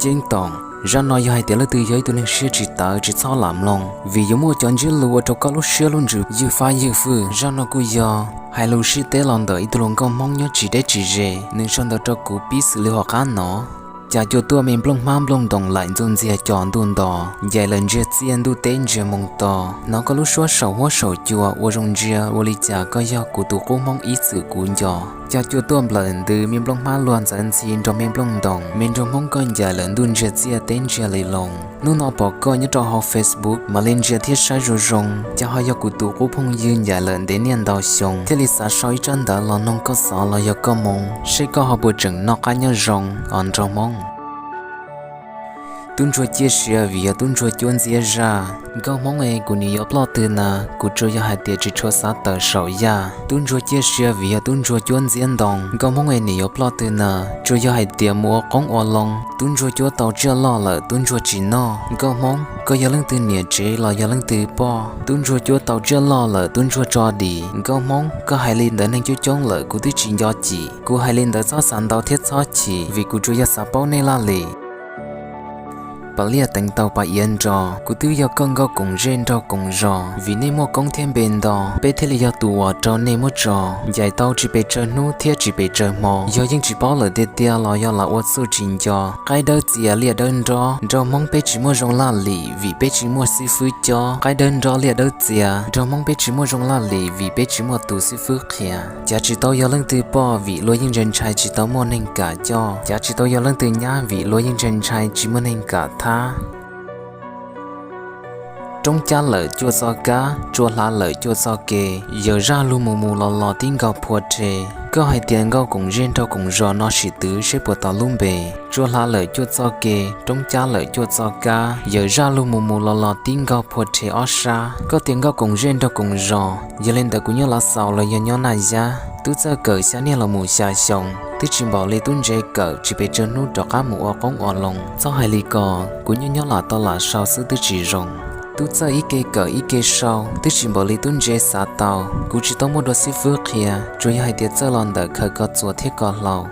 Ceeb toom, zaj no yog hais tias leej twg yog ib tug neeg siab tsis tawv tsis txhob lam mloog, vim yuav muaj cov ntsiab lus ua rau koj lub siab lub ntsws ywj fab ywj fwj. Zaj no kuj yog hais lus sib teb los ntawm ib tug hluas nkauj Hmoob nyob tsis deb tsis ze, nws sau ntawv rau kuv pib xws li hauv qab no. Cas cua tuaj me nplooj hmab nplooj ntoos laim ntxuj ntxiag cov ntuj nto, ncaim lawm ntsiag txiaj ntuj teb ntsiag moos to. Hnov koj lub suab saum huab saum cua ua zoo ntsia ua li cas koj yog kuv tus qub Hmoob ib txwm kuv nco. Cas cua tuaj nplawm ntws me nplooj hmab luag ntxawv ntxhi nrog me nplooj ntoos, me nraug Hmoob koj ncaim lawm ntuj ntsiag txiaj teb ntsiag li loo. Hnub no pom koj nyob rau hauv Facebook mam li ntsia thiab saib zoo zoo, cas ho yog kuv tus qub phooj ywg ncaim lawm ntev niaj ntau xyoo, thiaj li xav sau ib tsab ntawv los noog koj xov los yog koj moo, seb koj ho puas tseem noj qab nyob zoo os nraug Hmoob. Tub ntsuag ciaj sia vim yog tub ntsuag cuab ntxiab zaj. Nkauj Hmoob es, kuv nim yuav ploj twg na, kuv tsuas yog hais tias tsis tshua xav tawm saum yaj. Tub ntsuag ciaj sia vim yog tub ntsuag cuab ntxiab ntoo. Nkauj Hmoob es, nim yuav ploj twg na, tsuas yog hais tias mus ua qoob ua loo. Tub ntsuag cuab tau tsiaj loj lawm tub ntsuag tsis noj. Nkauj Hmoob, koj yog leej twg niam tsev los yog leej twg poj? Tub ntsuag cuab tau tsiaj loj lawm tub ntsuag tso dim. Nkauj Hmoob, koj hais li ntawd neeg coob coob lawm kuv twb tsis nco cim. Kuv hais li ntawd txhob xav ntau thiab txhob chim, vim kuv tsuas yog xav paub nej laj lim. Pas liaj teev tau pas iav nro, kuv twb yog koj nkauj koom zej nraug koom zos, vim nej muaj koob thiab npe nto, peb thiaj li yog tus uas rau nej muab tso. Ncaim tau tsis pes tsawg hnub thiab tsis pes tsawg hmo, yog yeej tsis paub lawm tiag tiag los yog lam ua txuj tsis nco. Qaib dawb txias liaj dawb nrob, nraug Hmoob peb tsis muaj zoo laj lim vim peb tsis muaj xib fwb cob. Qaib dawb nrob liaj dawb txias, nraug Hmoob peb tsis muaj zoo laj lim vim peb tsis muaj tus xib fwb qhia. Cav tsis tau yog leej twg poj vim luag yeej ntshai ntshai tsis tau muaj neeg kam coj. Cav tsis tau yog leej twg nyab vim luag yeej ntshai ntshai tsis muaj neeg kam thab. Roob cab lawm cuaj txoj kab, tsua hlav lawm cuaj txoj ke, yawm zaj lug mus mus los los tib nkaug phua rhe. Koj hais tias nkauj koom zej nraug koom zos no sim twv seb puas tau lub npe. Tsua hlav lawm cuaj txoj ke, roob cab lawm cuaj txoj kab, yawm zaj lug mus mus los los tib nkaug phua rhe ob sab. Koj tias nkauj koom zej nraug koom zos, yog li ntawd kuv nyob Lav Xaus los yog nyob Naj Yab? Tub txawj kawm xya niaj los mus xya xyoo, twb tsis npaum li tub ntse kawm tsis pes tsawg hnub rov qab mus ua qoob ua loo. Txhob hais li ko, kuv nyob nyob lam tau lam sau xwb twb tsis zoo. Tub txawj ib ke kawm ib ke sau, twb tsis npaum li tub ntse xav tau. Kuv tsis tau muaj dua xib fwb qhia, tsuas yog hais tias txawj los ntawm khaws ko txuas thiab ko hlau.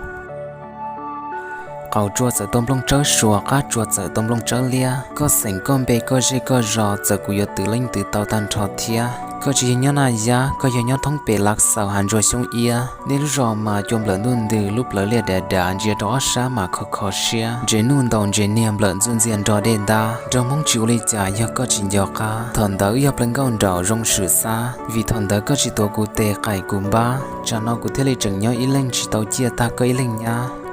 Qaum tsua txawm tau nplooj tsawb sua, qab tsua txawm tau nplooj tsawb liab. Koj xeem koj npe koj zej koj zos txawm kuv yuav twv leej twg tau tag nrho thiab. Koj tsis yog nyob Naj Yab, koj yog nyob thoob pem Lav Xaus hav ntsuag Xyoob Iab. Nej lub zos mas cua nplawm ntuj ntws lub plawv liaj dav dav ntsia rau ob sab mas kho kho siab. Ntses nuj ntaus ntses niag nplawm ntxuj ntxiag nrog dej ntab. Nraug Hmoob tsis ua li cas yog koj tsis nco qab. Thaum ntawd wb yog plawv nkauj nraug zoo swm xab, vim thaum ntawd koj tsis tuav kuv tes qaim kuv npab, tsam no kuv thiaj li tseem nyob ib leeg tsis tau ciaj tag koj ib leeg nyab.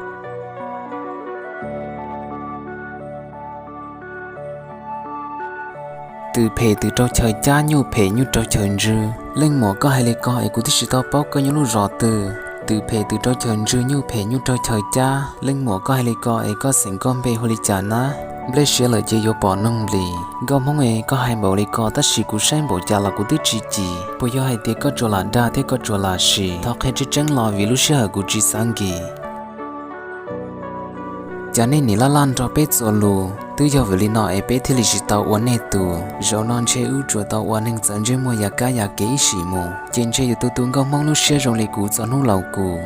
Twm phem twm rau chaw cab, nyuj phem nyuj rau chaw ntswg. Leej muam, koj hais li ko es kuv twb tsis tau paub koj nyob lub zos twg. Twm phem twm rau chaw ntswg, nyuj phem nyuj rau chaw cab. Leej muam, koj hais li ko es koj xeem koj npe hu li cas na? Nplej siav lawm ces yuav pom noog nplis. Nkauj Hmoob es, koj hais npaum li ko tab sis kuv saib npaum cas los kuv twb tsis cim. Puas yog hais tias koj tsuas lam dag thiab koj tsuas lam sim? Thov qhia tseeb tseeb los vim lub sij hawm kuv tsis xav nkis. Cas nej nim laj laj nrog peb txuas lus? Twb yog vim li no es peb thiaj li tsis tau ua nej tus. Zaum no ntshe wb tsuas tau ua neeg txawv ntsej muag yav kab yav kev ib sim mus, ces ntshe yuav tu tu nkauj Hmoob lub siab zoo li kuv txog hnub laus kuv.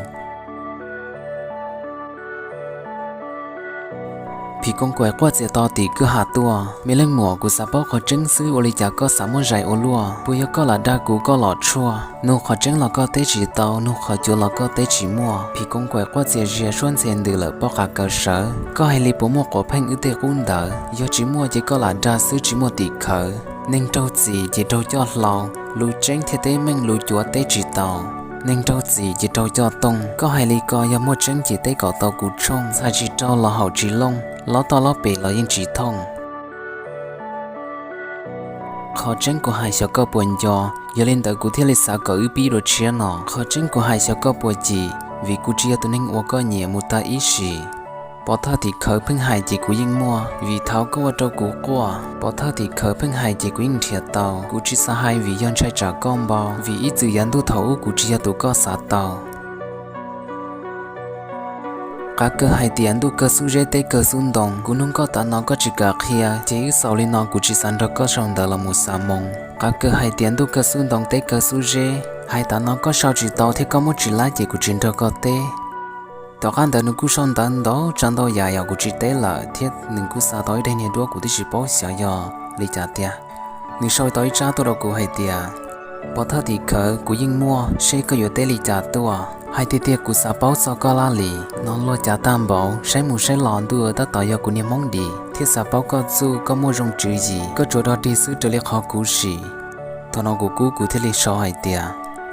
Phim koos kaim quaj txias to tim kwj ha tuaj. Me leej muam, kuv xav paub qhov tseeb xwb, ua li cas koj xav muab zais ua luaj? Puas yog koj lam dag kuv koj los tshuaj? Nug qhov tseeb los koj teb tsis tau, nug qhov cuav los koj teb tsis muaj. Phim koos kaim quaj txias ziag, suab ntxhe ntws lawm pob qa kaw sawv. Koj hais li puas muaj quav pheej wb tej qub ntawd? Yog tsis muaj ces koj lam dag xwb tsis muaj tim khawv. Neeg raug txim ces raug coj hlau, lus tseeb thiaj teb meej, lus cuav teb tsis tau. Neeg raug txim ces raug coj tooj. Koj hais li ko yog muaj tseeb ces teb kom tau kuv tshooj, txhais tsis raug los haum tsis looj, lob toj lob pem los yeej tsis thooj. Qhov tseeb kuv hais xyov koj puas nco, yog li ntawd kuv thiaj li xav kom wb pib dua tshiab no. Qhov tseeb kuv hais xyov koj puas cim, vim kuv tsis yog tus neeg uas koj nyiam mus tag ib sim. Pov thawj tim khawv pheej hais ces kuv yeej muaj, vim thaud koj ua rau kuv quaj. Pov thawj tim khawv pheej hais ces kuv yeej nrhiav tau. Kuv tsis xav hais vim yog ntshai tsam koj npau, vim ib txwm yav ntuj thaum ub kuv tsis yog tus koj xav tau. Qav kawg hais tias ntuj kawg xub zeb teb kawg xub ntoo, kuv nug koj tav no koj tsis kam qhia, ces wb xaus li no kuv tsis xav nrog koj sau ntawv los mus xav moo. Qav kawg hais tias ntuj kawg xub ntoo teb kawg xub zeb, hais tav no koj sau tsis tau thiab koj muab tsis laib ces kuv tsis nrog koj teb. Tom qab ntawd nws kuj sau ntawv ntau tsav ntau yam yam kuv tsis teb lawm thiab nws kuj xa tau ib daim niag duab kuv twb tsis paub xyov yog li cas tiag. Nws sau tau ib tsab tuaj rau kuv hais tias, pov thawj tim khawv kuv yeej muaj, seb koj yuav teb li cas tuaj. Hais tiag tiag kuv xav paub txog koj laj lim no luag cav tag npaum, saib mus saib los ntuj tab tom yog kuv niag hmoob dim thiab xav paub koj txuj koj muaj zoo tswv yim, koj tsuas rog dig xwb raws li qhov kuv sim. Thaum no kuv kub kuv thiaj li sau hais tias,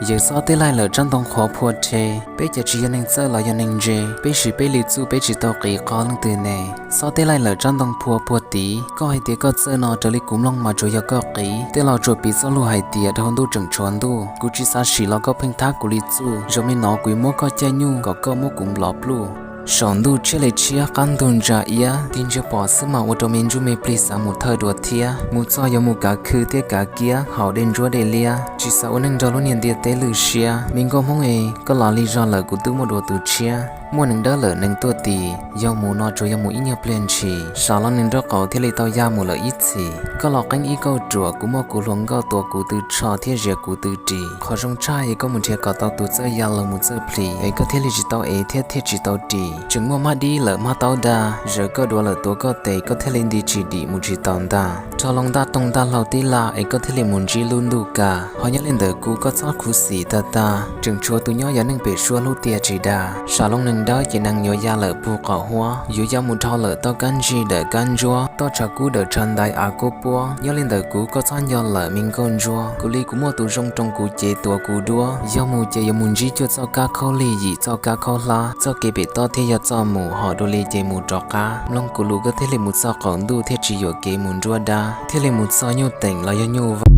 yawm xob teb laij lawm tsab ntoo qhuav phua rhe, peb ces tsis yog neeg txawj los yog neeg ntse, peb siv peb li txuj peb tsis tau qiv qhov leej twg ne. Xob teb laij lawm tsab ntoo phua puag tid, koj hais tias koj txawj no raws li kuv mloog mas tsuas yog koj qiv. Tej laus tsuas piv txoj lus hais tias dhau ntuj tseem tshuav ntuj, kuv tsis xav sim los koj pheej thab kuv li txuj. Zaum me no kuv yuav muab koj caij nyuj kom koj muab kuv nplov pluj. Saum ntuj tshiab li tshiab qab ntug ntsa iab, tig ntsia pom xwb mas ua rau me ntsuj me plig xav mus thawj dua thiab. Mus txog yuav mus kav khw thiab kav kiab haus dej ntsuab dej liab, tsis xav ua neej nrog lub niag ntiaj teb lwj siab. Me nkauj hmoob e, koj los li zog lawm kuv twb muaj dua tus tshiab. Muaj neeg dawb lawm neeg tuaj tis, yog mus no tsuas yog mus ib nyuag pliag ntshis, sam los neeg nraub qaum thiaj li tau ya mus lawm ib txhis. Koj los qeeb ib kauj ruam, kuv muaj kuv hluas nkauj tua kuv tw tsho thiab zias kuv tw ris. Qhov zoo tshaj es koj mus nrhiav kom tau tus txawj ya los mus txawj plhis es koj thiaj li tsis tau ev thiab thiaj tsis tau ris. Tseem muaj mab dib lawm mab taub dag, zawv koj duav lawm tuav koj tes koj thiaj li nti tsis dim mus tsis taus ntag. Rho loo ntaj toog ntaj hlau tib laj es koj thiaj li mus ntsib lub ntuj ka. Ho nyob li ntawm kuv koj txhob khuv xim tag tag, tseem tshuav tus nyob yav neej pem suab hlub tiag tsis dag. Sam loo neeg dawb ces neeg yuav ya lawm puag qaum huab, yuav ya mus dhau lawm toj kab ntsig dawm kab ntsuab, toj tshav kub dawm tshav ntaiv av kub puab. Nyob li ntawm kuv koj txhob nco lawm me nkauj ntsuab, kuv li kuv muaj tus zoo roo kuv cev tuav kuv duab. Yog mus ces yuav mus ntsib cuaj txoj kab khaub lig yim txoj kab khaub hlab, txoj kev pem toj thiaj yog txoj mus, hom dua li ces mus rov qab. Mloog kuv lus koj thiaj li mus txog qaum ntuj thiaj tsis yuam kev mus nruab dab, thiaj li mus txog nyuj teem los yog nyuj